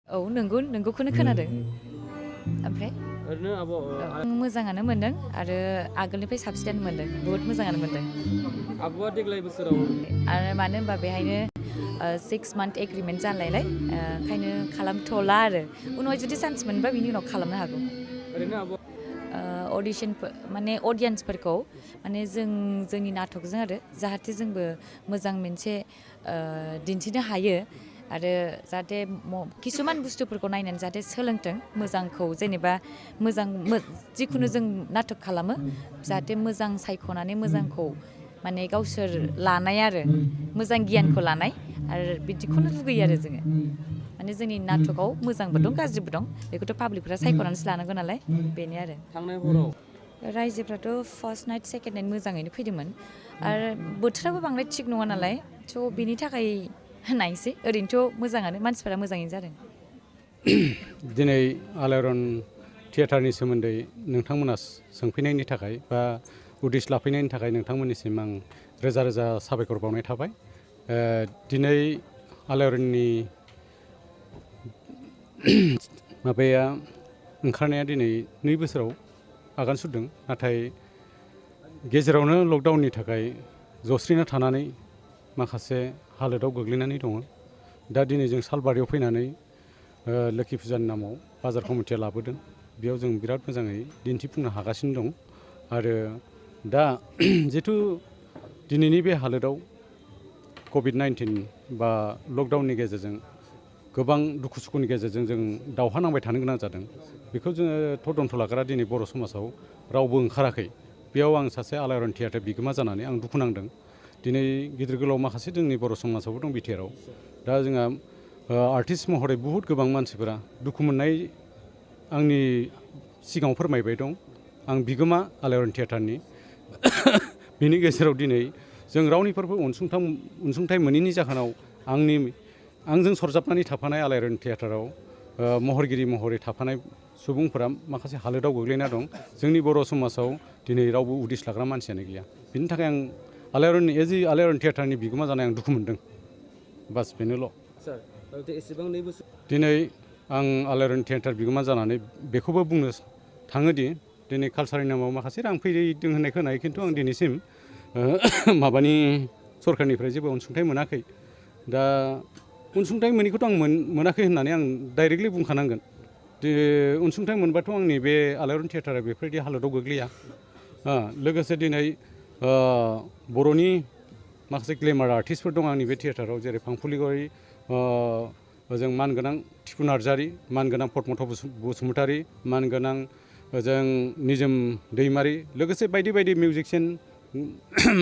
औ नोंगौखौनो खोनादों। ओमफ्राय ओरैनो आब' मोजाङानो मोनदों आरो आगोलनिफ्राय साबसिन मोनदों। बुहुत मोजाङानो मोनदों। आब'आ देग्लाय बोसोराव आरो मानो होनबा बेहायनो 6 month एग्रिमेन्ट जालायलाय ओंखायनो खालामथ'ला आरो उनावहाय जुदि चान्स मोनबा बिनि उनाव खालामनो हागौ। ओरैनो आब' अडिसन माने अडियन्सफोरखौ माने जोंनि नाटकजों आरो जाहाथे जोंबो मोजां मोनसे दिन्थिनो हायो आरो जाहाथे किसुमान बुस्थुफोरखौ नायनानै जाहाथे सोलोंथों मोजांखौ जेनेबा मोजां जिखुनु जों नाटक खालामो जाहाथे मोजां सायख'नानै मोजांखौ माने गावसोर लानाय आरो मोजां गियानखौ लानाय आरो बिदिखौनो लुगैयो आरो जोङो माने जोंनि नाटकआव मोजांबो दं गाज्रिबो दं बेखौथ' पाब्लिकफोरा सायख'नानैसो लानांगौ नालाय बेनो आरो थांनाय हराव रायजोफ्राथ' फार्स्ट नाइट सेकेन्ड नाइट मोजाङैनो फैदोंमोन आरो बोथोराबो बांद्राय थिग नङा नालाय स' बेनि थाखाय नायसै ओरैनोथ' मोजाङानो मानसिफोरा मोजाङैनो जादों। दिनै आलायारन थियेटारनि सोमोन्दै नोंथांमोना सोंफैनायनि थाखाय बा उदिस लाफैनायनि थाखाय नोंथांमोननिसिम आं रोजा रोजा साबायखर बावनाय थाबाय। दिनै आलायारननि माबाया ओंखारनाया दिनै 2 बोसोराव आगान सुरदों नाथाय गेजेरावनो लकडाउननि थाखाय जस्रिना थानानै माखासे हालोदाव गोग्लैनानै दङ। दा दिनै जों सालबारियाव फैनानै लोखि फुजानि नामाव बाजार कमिटिया लाबोदों बेयाव जों बिराद मोजाङै दिन्थिफुंनो हागासिनो दं आरो दा जिथु दिनैनि बे हालोदाव कभिड-19 बा लकडाउननि गेजेरजों गोबां दुखु सुखुनि गेजेरजों जों दावहा नांबाय थानो गोनां जादों बेखौ जोङो थदन्थ लाग्रा दिनै बर' समाजाव रावबो ओंखाराखै बेयाव आं सासे आलायारन थियेटार बिगोमा जानानै आं दुखु नांदों। दिनै गिदिर गोलाव माखासे जोंनि बर' समाजावबो दं बिटिआरआव दा जोंहा आर्टिस्ट महरै बुहुत गोबां मानसिफोरा दुखु मोननाय आंनि सिगाङाव फोरमायबाय दं। आं बिगोमा आलायारन थियेटारनि बिनि गेजेराव दिनै जों रावनिफोरबो अनसुंथाइ मोनैनि जाहोनाव आंजों सरजाबनानै थाफानाय आलायारन थियेटाराव महरगिरि महरै थाफानाय सुबुंफोरा माखासे हालोदाव गोग्लैना दं। जोंनि बर' समाजाव दिनै रावबो उदिस लाग्रा मानसियानो गैया बिनि थाखाय आं आलायारन थियेटारनि बिगोमा जानाय आं दुखु मोनदों बास बेनोल'। सार एसेबां 2 बोसोर दिनै आं आलायारन थियेटार बिगोमा जानानै बेखौबो बुंनो थाङोदि दिनै कालसारनि नामाव माखासे रां फैदों होननाय खोनायो खिन्थु आं दिनैसिम माबानि सरकारनिफ्राय जेबो अनसुंथाइ मोनाखै। दा अनसुंथाइ मोनैखौथ' आं मोनाखै होननानै आं डाइरेक्टलि बुंखानांगोन। अनसुंथाइ मोनबाथ' आंनि बे आलायारन थियेटारा बेफोरबायदि हालोदाव गोग्लैया। लोगोसे दिनै बर'नि माखासे ग्लेमार आर्टिस्टफोर दं आंनि बे थियेटाराव जेरै फांफुलिगुरि ओजों मानगोनां थिफु नार्जारि मानगोनां पदमथ बसुमतारि मानगोनां ओजों निजोम दैमारि लोगोसे बायदि बायदि मिउजिसियान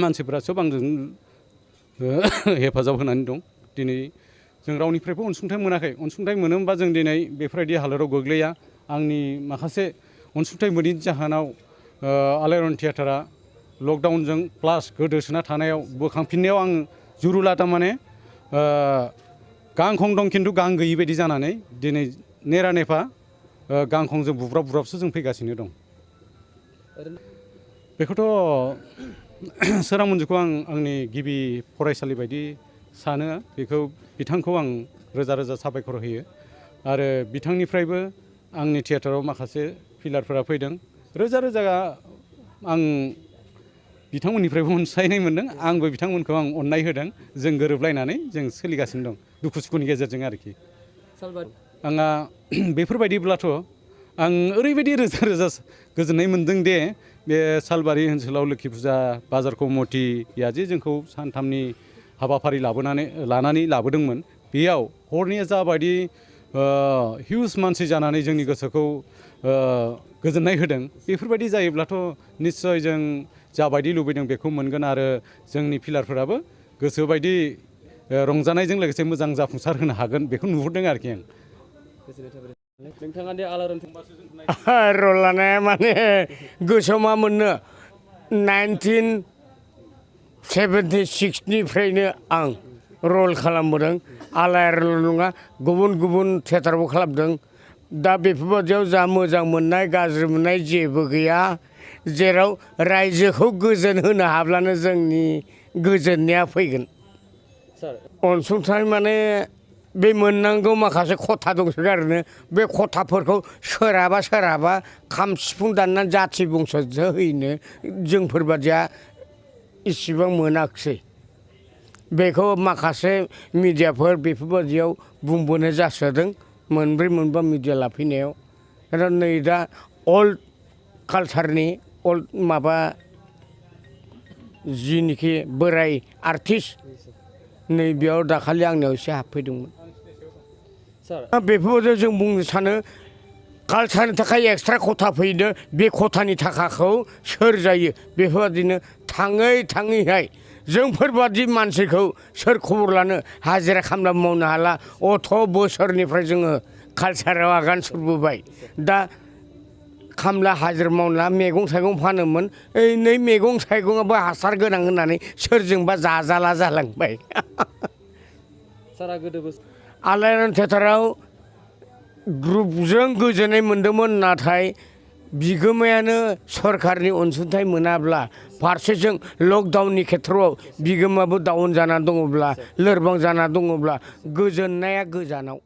मानसिफोरा सोब आंजों हेफाजाब होनानै दं। दिनै जों रावनिफ्रायबो अनसुंथाइ मोनाखै अनसुंथाइ मोनोमोनबा जों दिनै बेफोरबायदि हालोदाव गोग्लैया। आंनि माखासे अनसुंथाइ मोनैनि जाहोनाव आलायारन थियेटारा लकडाउनजों प्लास गोदोसोना थानायाव बोखांफिननायाव आं जुरुला थारमाने गांखं दं खिन्थु गां गैयि बायदि जानानै दिनै नेरा नेफा गांखंजों बुब्राबसो जों फैगासिनो दं। बेखौथ' सोरां मन्जुखौ आं आंनि गिबि फरायसालि बायदि सानो बेखौ बिथांखौ आं रोजा रोजा साबायखर होयो आरो बिथांनिफ्रायबो आंनि थियेटाराव माखासे फिलारफोरा फैदों रोजा रोजा आं बिथांमोननिफ्रायबो अनसायनाय मोनदों आंबो बिथांमोनखौ आं अननाय होदों जों गोरोबलायनानै जों सोलिगासिनो दं दुखु सुखुनि गेजेरजों आरोखि। आंहा बेफोरबायदिब्लाथ' आं ओरैबायदि रोजा रोजा गोजोननाय मोनदों दे बे सालबारि ओनसोलाव लोखि फुजा बाजार कमिटिया जे जोंखौ सानथामनि हाबाफारि लानानै लाबोदोंमोन बेयाव हरनिया जाबायदि हिउज मानसि जानानै जोंनि गोसोखौ गोजोननाय होदों बेफोरबायदि जायोब्लाथ' निस्सय जों जाबायदि लुबैदों बेखौ मोनगोन आरो जोंनि फिलारफोराबो गोसोबायदि रंजानायजों लोगोसे मोजां जाफुंसार होनो हागोन बेखौ नुहुरदों आरोखि आं। नोंथाङा दे आलायारन रल लानाया माने गोसोआव मा मोननो 1976निफ्रायनो आं रल खालामबोदों आलायारन नङा गुबुन गुबुन थियेटारबो खालामदों। दा बेफोरबायदियाव जा मोजां मोननाय गाज्रि मोननाय जेबो गैया जेराव रायजोखौ गोजोन होनो हाब्लानो जोंनि गोजोननाया फैगोन। अनसुंथाइ माने बे मोननांगौ माखासे खथा दंसोगारो बे खथाफोरखौ सोरहाबा खाम सिफुं दाननानै जाथि बंस'सो होयनो जोंफोरबादिया इसेबां मोनाखिसै बेखौ माखासे मिडियाफोर बेफोरबादियाव बुंबोनो जासोदों मोनब्रै मोनबा मिडिया लाफैनायाव नै दा अल्ड कालचारनि अल्ड माबा जिनिखि बोराय आर्टिस्ट नै बेयाव दाखालि आंनियाव एसे हाबफैदोंमोन सार बेफोरबायदि जों बुंनो सानो कालचारनि थाखाय एक्सट्रा खथा फैदो बे खथानि थाखाखौ सोर जायो बेफोरबायदिनो थाङैहाय जोंफोरबादि मानसिखौ सोर खबर लानो हाजिरा खामला मावनो हाला अथ' बोसोरनिफ्राय जोङो कालचाराव आगान सुरबोबाय दा खामला हाजिरा मावना मैगं थाइगं फानोमोन नै मैगं थाइगङाबो हासार गोनां होननानै सोरजोंबा जाजाला जालांबाय सारा गोदोबो आलायारन थियेटाराव ग्रुपजों गोजोननाय मोन्दोंमोन नाथाय बिगोमायानो सरकारनि अनसुंथाइ मोनाब्ला फारसेजों लकडाउननि खेथ्रआव बिगोमाबो डाउन जाना दङब्ला लोरबां जाना दङब्ला गोजोननाया गोजानाव